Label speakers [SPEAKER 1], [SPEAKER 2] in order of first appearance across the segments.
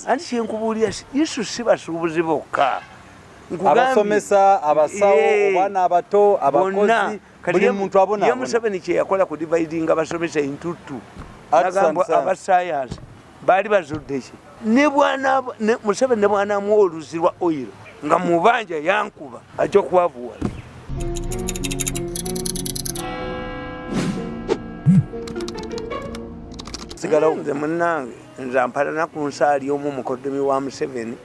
[SPEAKER 1] Anti kyenkubuulira, issue si basuubuzi bokka. Nkugambye.
[SPEAKER 2] Abasomesa, abasawo, obwana abato,
[SPEAKER 1] Bonna.
[SPEAKER 2] abakozi, buli muntu
[SPEAKER 1] Ye
[SPEAKER 2] abonaabona.
[SPEAKER 1] Museveni kyeyakola ku dividing abasomesa into two.
[SPEAKER 2] Arts and
[SPEAKER 1] Nagamba
[SPEAKER 2] science.
[SPEAKER 1] aba science baali bazudde ki ne bwana Museveni ne bwanamuwa oluzzi lwa oil nga mubanja yankuba, ajja okwavuwala.
[SPEAKER 2] Sigalawo.
[SPEAKER 1] Nze munnange, nze ampalana ku nsaali omu, mukoddomi wa Museveni,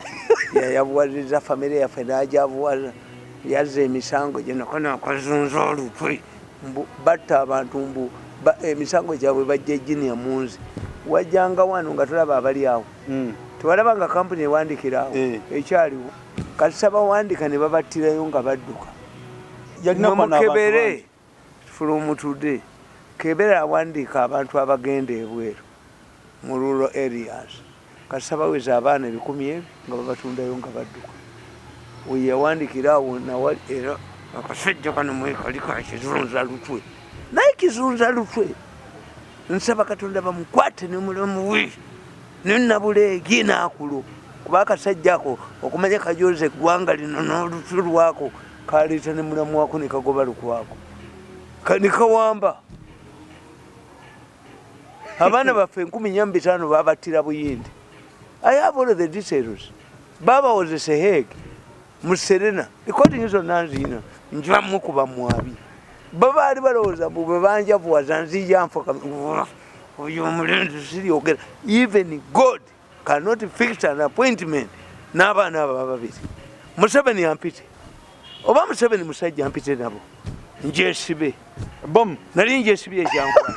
[SPEAKER 1] yayabuwazizza famire yaffe n'ajavuwaza, yazza emisango gye nakona akazunza olutwe mbu batta abantu, mbu emisango gyabwe bajja eginia munzi wajjanga wano nga tulaba abali awo. Tewalaba nga kampuni ewandikira awo? Ekyaliwo kasita bawandika ne babattirayo nga badduka.
[SPEAKER 2] Yalina kwana abantu
[SPEAKER 1] Mukebere
[SPEAKER 2] bangi.
[SPEAKER 1] From today, kebera awandiika abantu abagenda ebweru mu rural areas, kasita baweza abaana 1000 ebi nga babatundayo nga badduka. Oyo yawandikira awo nawali era akasajja kano mwekali kakizunza lutwe, naye kizunza lutwe. Nsaba Katonda bamukwate ne mulamu we nenabuleegi nakulo, kuba akasajja ako okumanya kajoza eggwanga lino n'olutwe lwako kaleeta ne mulamu wako ne kagoba Lukwako nekawamba abaana baffe 4500 babattira Buyindi. I have all the details. Babawozesa Hague mu Serena, recording zonna nziina. Njamukuba mwabi babaali balowooza mbu bwe banjavuwaza nzija nfuka. Oyo omulenzi siryogera. Even God cannot fix an appointment n'abaana abo ababiri. Museveni ampite, oba Museveni musajja ampite nabo njesibe.
[SPEAKER 2] Bomu.
[SPEAKER 1] Nali njesibye ekyankola.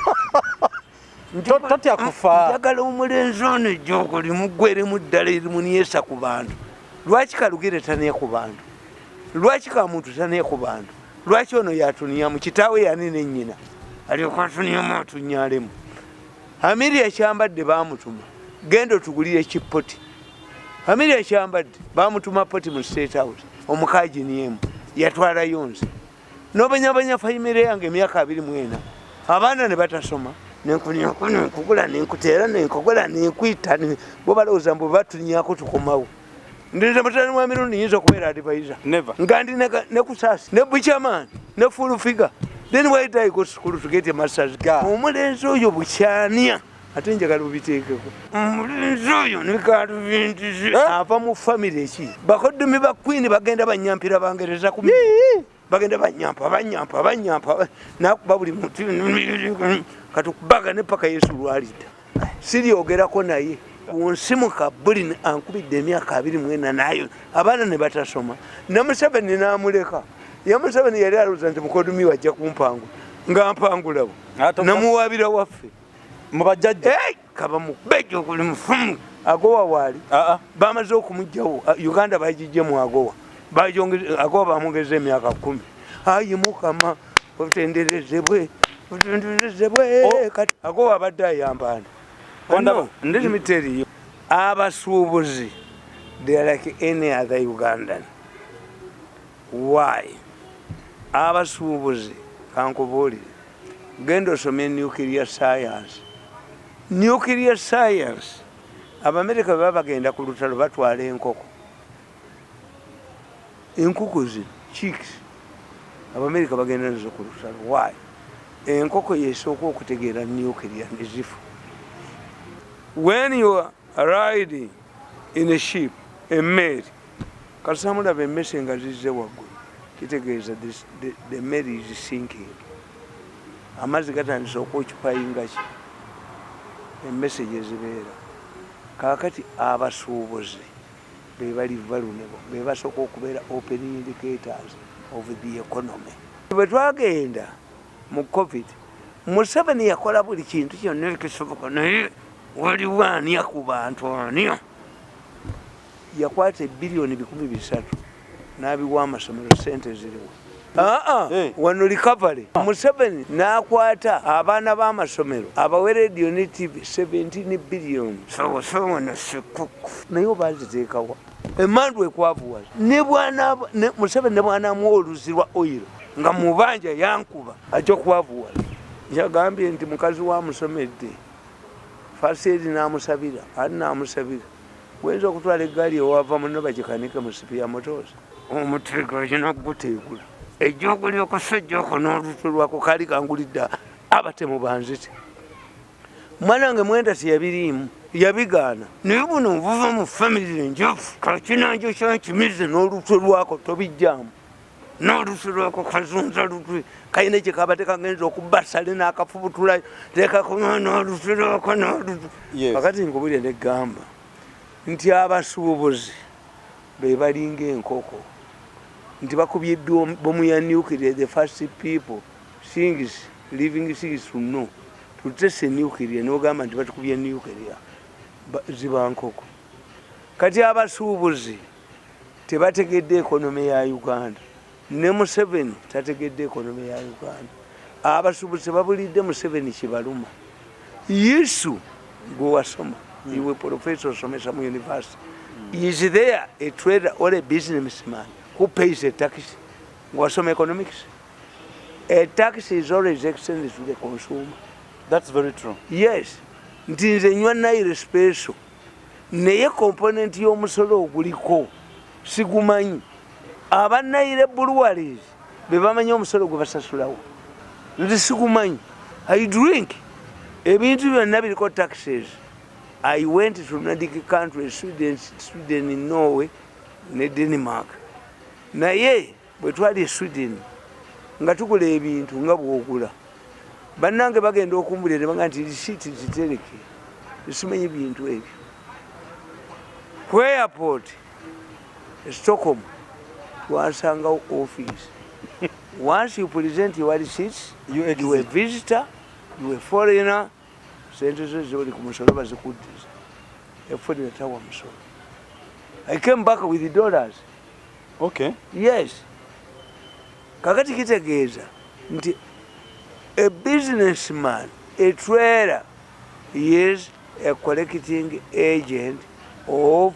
[SPEAKER 2] Totya kufa.
[SPEAKER 1] Njagala omulenzi ono ejjoogo limuggweremu ddala, erimuniesa ku bantu. Lwaki Kalugire tania ku bantu? Lwaki Kamuntu tania ku bantu? Lwaki ono yatuniamu? Kitaawe yani nennyina alyoka atuniamu, atunyalemu. Amiri ekyambadde bamutuma, genda otugulire kipoti. Amiri ekyambadde bamutuma poti mu State House, omukaginiemu yatwalayo. Nze nobanyabanya famire yange emyaka 24, abaana ne batasoma, nenkunyako, nenkugula, nenkuteera, nenkugula, nenkwita. Bo balowooza mbu batunyako tukomawo. Ndinze mutabani wa Mirundi, nyinza okubeera advisor?
[SPEAKER 2] Never.
[SPEAKER 1] Nga ndi ne Kusasi ne Buchaman ne full figure, then why did I go to school to get a masters? Omulenzi oyo bukyania, ate njagala obiteekeko. Omulenzi oyo ne galubindizi ava mu famire ki? Bakoddomi ba queen bagenda banyampira Bangereza ku bagenda banyampa, banyampa, banyampa, nakuba buli muntu katukubaga ne paka Yesu lwalidda. Siryogerako naye kunsi mu kabuli ankubidde emyaka 24 nayo abaana ne batasoma ne Museveni namuleka. Ye Museveni yali alowooza nti mukodumi wajja kumpangula nga mpangulawo. Namuwabira waffe.
[SPEAKER 2] Mu bajjajja.
[SPEAKER 1] Hey, kaba mubejo guli mufumu agowa waali. Bamaze okumugjawo. Uganda bagijje mu agowa. Agowa bamwongeza emyaka 10. Ayi Mukama, otenderezebwe, otenderezebwe. Kati agowa abadde ayambaani? Let me tell you, abasuubuzi, they are like any other Ugandan. Why abasuubuzi? Kankubuulire, genda osome nuclear science. Nuclear science, Abamerika bwe baba bagenda ku lutalo batwala enkoko, enkoko zino chicks. Abamerika bagenda nazo ku lutalo. Why? Enkoko yesooka okutegeera nuclear nezifu. When you are riding in a ship, emmeeri, kasamulaba emmese nga zizze waggulu, kitegeeza the meri is sinking. Amazzi gatandise okwoccupyinga ki emmese gye zibeera. Kaakati abasuubuzi be bali vulnerable, be basooka okubeera open indicators of the economy. Bwe twagenda mu COVID, Museveni yakola buli kintu kyonna ekisoboka, naye waliwo ania ku bantu. Ania yakwata ebbiliyoni 300 n'abiwa amasomero. Sente ziriwo? Aa. Wano recovery, Museveni n'akwata abaana b'amasomero abawe radio ne TV, 17 billion. Sawasawa sekuku, naye obaziteekawa emandu ekwavuwaza ne bwana Museveni ne bwanamuwa oluzzi lwa oil nga mubanja yankuba, ajja okwavuwala. Yagambye nti mukazi wa musomedde first aid n'amusabira, ani n'amusabira. Wayinza okutwala eggaali ewava muno bagikanike mu sipi ya motors. Omuteega olina kuguteegula. Ejjoogo ly'akasajja ako n'olutwe lwako kaali kangulidde abatemu banzite. Mwana wange Mwenda teyabiriimu, yabigaana. Naye buno buva mu famire enjavu, kakinanjo kyankimize n'olutwe lwako tobijjaamu. N'olutwe lwako kazunza lutwe, kalina kye kabadde kagenza okubasale n'akafubutulayo, tekakoma n'olutwe lwako n'olutwe. Kakati nkubulire negamba nti abasuubuzi be balinga enkoko nti bakubye bomu ya nuclear, the first people things living things to know to test a nuclear, n'ogamba nti batukubye nuclear, ziba nkoko. Kati abasuubuzi tebategedde economy ya Uganda, ne Museveni tategedde economy ya Uganda. Abasuubuzi tebabulidde Museveni kibaluma. Yisu gwe wasoma, iwe professor osomesa mu university, is there a trader or a businessman who pays a tax? Wasoma economics, a tax is always extended to the consumer.
[SPEAKER 2] That's very true.
[SPEAKER 1] Yes, nti nze nywa Nile Special, naye component y'omusolo oguliko sigumanyi. Aba Nile Breweries be bamanyi omusolo gwe basasulawo, nze sigumanyi. I drink ebintu byonna biriko taxes. I went to Nordic countries, Sweden, Norway ne Denmark. Naye bwe twali e Sweden nga tugula ebintu nga bwogula, bannange bagenda okumbulira ne baga nti risiiti zitereke, simanyi bintu ebyo. Ku airport e Stockholm twasangawo office. Once you present your receipts,
[SPEAKER 2] You
[SPEAKER 1] you a
[SPEAKER 2] exit.
[SPEAKER 1] visitor, you a foreigner, sente zo zibali ku musolo bazikuddiza. A foreigner tawa musolo. I came back with the dollars. Yes, kakati kitegeeza nti a businessman, a trader, is a collecting agent of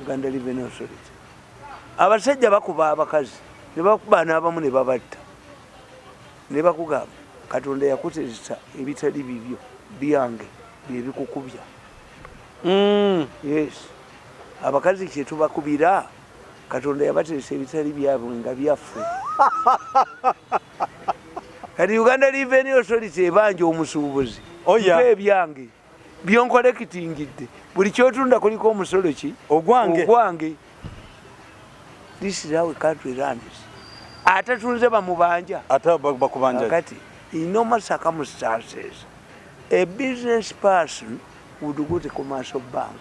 [SPEAKER 1] Uganda Revenue Authority. Abasajja bakuba abakazi ne bakuba n'abamu ne babatta ne bakugamba Katonda yakuteresa ebitali bibyo, byange byebikukubya. Yes, abakazi kyetubakubira, Katonda yabateresa ebitali byabwe nga byaffe. Kati Uganda Revenue Authority ebanja omusuubuzi.
[SPEAKER 2] Oh, yeah.
[SPEAKER 1] Mpa ebyange byonkolekitingidde, buli kyotunda kuliko omusolo ki?
[SPEAKER 2] Ogwange.
[SPEAKER 1] Ogwange. This is how a country runs. Ate tunze bamubanja.
[SPEAKER 2] Ate bakubanja.
[SPEAKER 1] Kakati in normal circumstances a business person would go to commercial bank,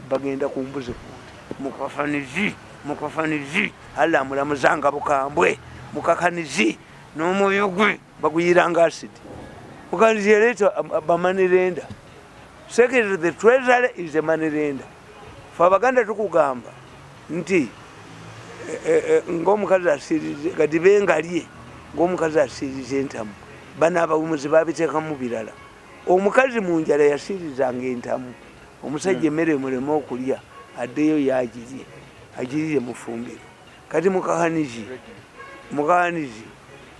[SPEAKER 1] bagenda kumbuze kunti mukafanizi mukafanizi alla mulamuzanga bukambwe mukakanizi n'omwoyo gwe baguyiranga acid. Mukanizi yaleeta ba money lender. Secretary to the Treasury is a money lender. Fe Abaganda tukugamba nti ng'omukazi asiirize gadibe ngalye, ng'omukazi asiiriza entamu. Bano abawumuzi babiteekamu birala. Omukazi mu njala yasiirizanga entamu, omusajja emmere emuleme okulya addeyo yagirye, agirire mu ffumbiro. Kati mukahanizi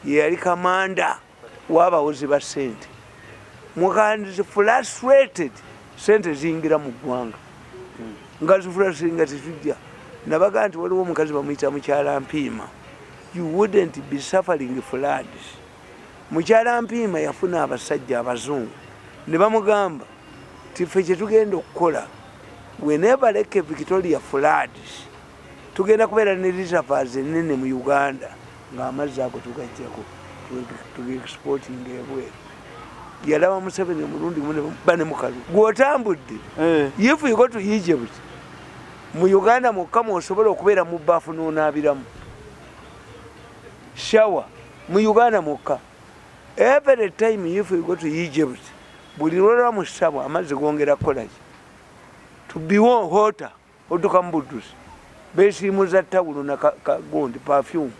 [SPEAKER 1] ye yali kamanda w'abawozi ba ssente. Mukahanizi frustrated sente ziyingira mu ggwanga nga zifrustrating nga tetujja. Nabaga nti waliwo omukazi bamuyita Mukyala Mpiima, you wouldn't be suffering floods. Mukyala Mpiima yafuna abasajja abazungu ne bamugamba ti ffe kyetugenda okukola, whenever Lake Victoria floods, tugenda kubeera ne reservoirs enene mu Uganda ng'amazzi ago tugajjako tugeexporting ebweru. Yalaba Museveni omulundi gumu ne ba ne mukalu gw'otambudde. If you go to Egypt, mu Uganda mwokka mwosobola okubeera mu baafu n'onaabiramu, shower mu Uganda mwokka. Every time if you go to Egypt, buli lwolaba mu ssabo amazzi gongera kukolaki to be hotter, odduka mu buddusi, besiimuza tawulo na gundi perfume.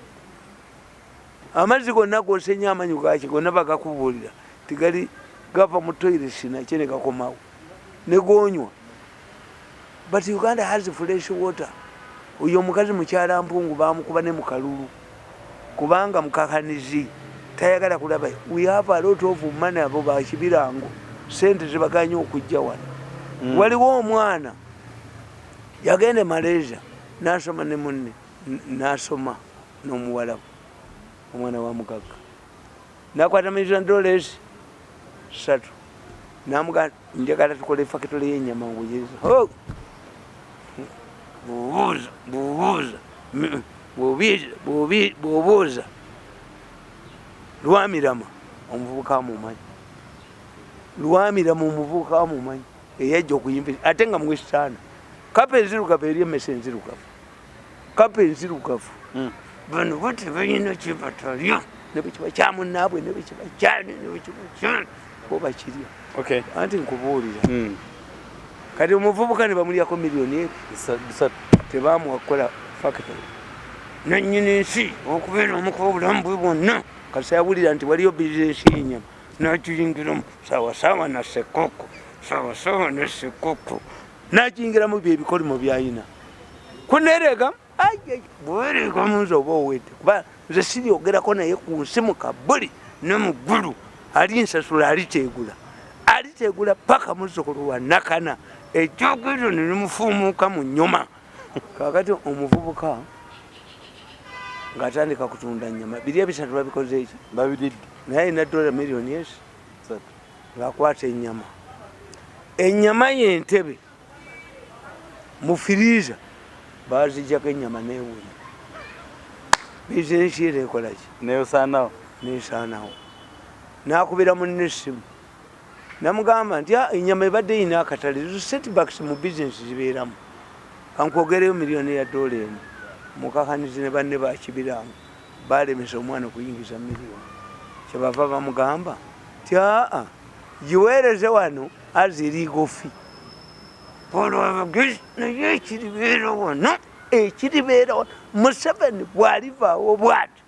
[SPEAKER 1] Amazzi gonna gosenya amanyo gaki gonna bagakubuulira tigali gava mu toilet nakye ne gakomawo ne gonywa. But Uganda has fresh water. Oyo omukazi Mukyala Mpungu bamukuba ne mukalulu kubanga mukakanizi tayagala kulaba. We have a lot of money. Abo bakibirango sente zibaganye okujja wano. Waliwo omwana yagenda e Malaysia nasoma ne munne, nasoma n'omuwalabu, omwana wa mugagga, nakwata $3 million, namuga, "Njagala tukole factory y'ennyama." Nguyiriza bubuuza bubuuza bubuuza Lwamirama, omuvubuka amumanyi, Lwamirama omuvubuka amumanyi, eyajja okuyimba ate nga muwesitaana. Kapa enzirugavu eri emmese enzirugavu, kapa enzirugavu. Bano bo tebalina kyebatalya, ne bwekiba kyamunaabwe, ne bwekiba kyani, ne bwekiba kyani, bo bakirya. Anti nkubuulira. Kati omuvubuka ne bamulyako miliyoni
[SPEAKER 2] 3.
[SPEAKER 1] Tebamuwa kukola factory. Nanyini nsi okubeera omukuba obulamu bwe bwonna, kasi awulira nti waliyo bizinesi y'ennyama, nakiyingiramu sawasawa na sekoko, sawasawa ne sekoko, nakiyingiramu. Byebikolimo byayina kuneregamu, bweregamu nze oba owedde, kuba nze siryogerako naye ku nsi mu kabuli ne mu ggulu. Ali nsasula, aliteegula, aliteegula paka muzzukulu wa nakana ejjogezo nelimufuumuuka mu nyuma. Kakati omuvubuka ng'atandika kutunda nyama, biri ebisatu babikoze eki?
[SPEAKER 2] Babiridde.
[SPEAKER 1] Naye alina dola miliyoni ezi
[SPEAKER 2] 3.
[SPEAKER 1] Ng'akwata ennyama, ennyama y'entebe mu freezer, bazijjako ennyama newunya. Bizinesi ye nekolaki?
[SPEAKER 2] Neyosaanawo.
[SPEAKER 1] Nesaanawo. Nakubira munne essimu, namugamba nti, "Ah, ennyama ebadde erina akatale." Ezo setbacks mu bizinesi zibeeramu. "Kankwogereyo miliyoni ya dola 1." Mukakanizi ne banne bakibiranga balemesa omwana okuyingiza miliyoni. Kyebava bamugamba ti, "Aa, giweereze wano as legal fee." Olwabagezi naye ekiribeera wano, ekiribeera wano, Museveni bwalivaawo bwati,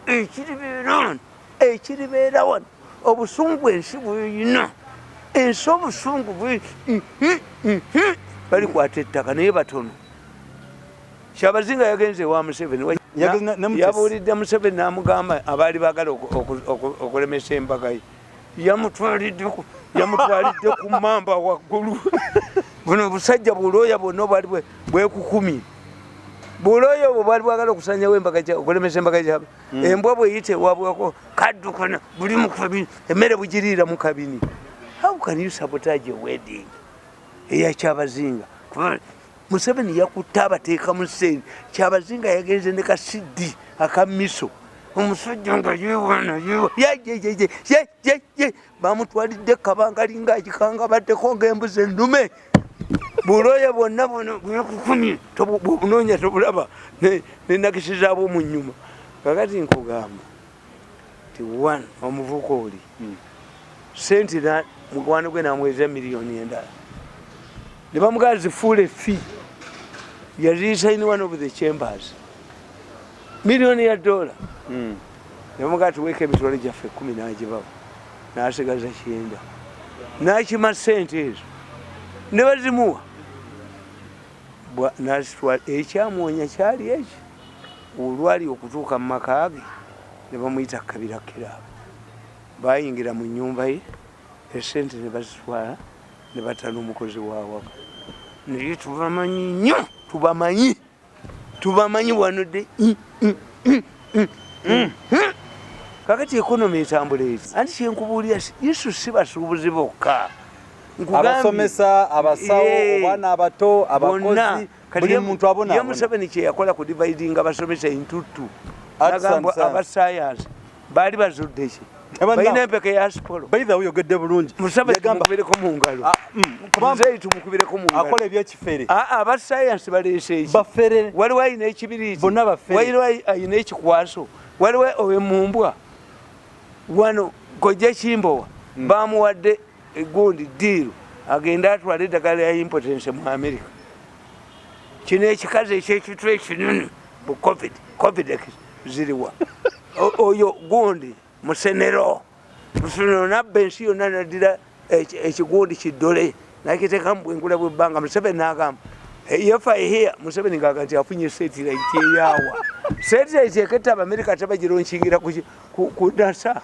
[SPEAKER 1] ekiribeera wano, ekiribeera wano, obusungu ensi bweyina, ensi obusungu bwe balikwata ettaka, naye batono. Kyabazinga yagenze ewa Museveni.
[SPEAKER 2] Yagenze ne Mutesi.
[SPEAKER 1] Yabuulidde Museveni, n'amugamba abaali baagala okulemesa embaga ye, yamutwalidde ku mamba waggulu. Buno obusajja bulooya bwonna obwali bwekukumye, bulooya obwo bwali bwagala okusanyawo embaga, okulemesa embaga gyabwe. Embwa bweyita ewabweko kaddukana buli mu kabini, emmere bugiriira mu kabini. How can you sabotage a wedding eya Kyabazinga? Kuba Museveni yakutte abateekamu sente. Kyabazinga yagenze ne kasiddi akamiso, omusajja nga yewana yewa ye bamutwalidde kabangali ngaagikanga baddeko ngaembuzi ennume. Buloya bwonna buno bwekukumye, bwobunoonya tobulaba, nenakisi zaabwo mu nyuma. Kakati nkugamba ti one, omuvuka oli sente mukwano gwe namuweza miliyoni endala, ne bamugaa zifuule fee, yaziyisa in one of the chambers, miliyoni ya dola. Ne bamugaa tuweeko emitwalo gyaffe 10, n'agibawa, n'asigaza 90, n'akima sente ezo ne bazimuwa. N'azitwala. Ekyamuwonya kyali eki, olwali okutuuka mu maka ge ne bamuyita Kabira Kiraabu, bayingira mu nyumba ye, esente ne bazitwala ne batta n'omukozi wawaka. Naye tubamanyi nnyo, tubamanyi, tubamanyi wano de. Kakati economy etambula eti, anti kyenkubuulira, issue si basuubuzi bokka. Nkugambye.
[SPEAKER 2] Abasomesa, abasawo, obwana abato,
[SPEAKER 1] Bonna.
[SPEAKER 2] abakozi,
[SPEAKER 1] Kati
[SPEAKER 2] buli muntu
[SPEAKER 1] ye
[SPEAKER 2] abonaabona.
[SPEAKER 1] Museveni kyeyakola ku dividinga abasomesa into two.
[SPEAKER 2] Arts and
[SPEAKER 1] Nagamba
[SPEAKER 2] science.
[SPEAKER 1] aba science baali bazudde ki?
[SPEAKER 2] Tebalina.
[SPEAKER 1] Balina empeke ya sipolo.
[SPEAKER 2] By the way, oyogedde bulungi.
[SPEAKER 1] Museveni
[SPEAKER 2] Yagamba
[SPEAKER 1] tumukubireko mu ngalo.
[SPEAKER 2] Ah, kubanga
[SPEAKER 1] Muzeeyi tumukubireko mu ngalo.
[SPEAKER 2] akola ebyekifere.
[SPEAKER 1] Ah, aba science baleese eki?
[SPEAKER 2] Bafere.
[SPEAKER 1] Waliwo ayina ekibiriiti.
[SPEAKER 2] Bonna bafere.
[SPEAKER 1] Waliwo ayina ekikwaso, waliwo owemumbwa wano kojja Kimbowa. Bamuwadde gundi deal, agende atwale eddagala lya impotence mu America. Kino ekikazi ekyekitwe ekinene bu Covid, Covid ziriwa? Oyo gundi Musenero, Musenero nabba ensi yonna, naddira ekigundi kiddole nakiteekamu bwengula bwebbanga. Museveni nagamba, "If I hear Museveni ngaga nti afunye satellite eyawa satellite eketta Abamerika tebagironshingira ku NASA."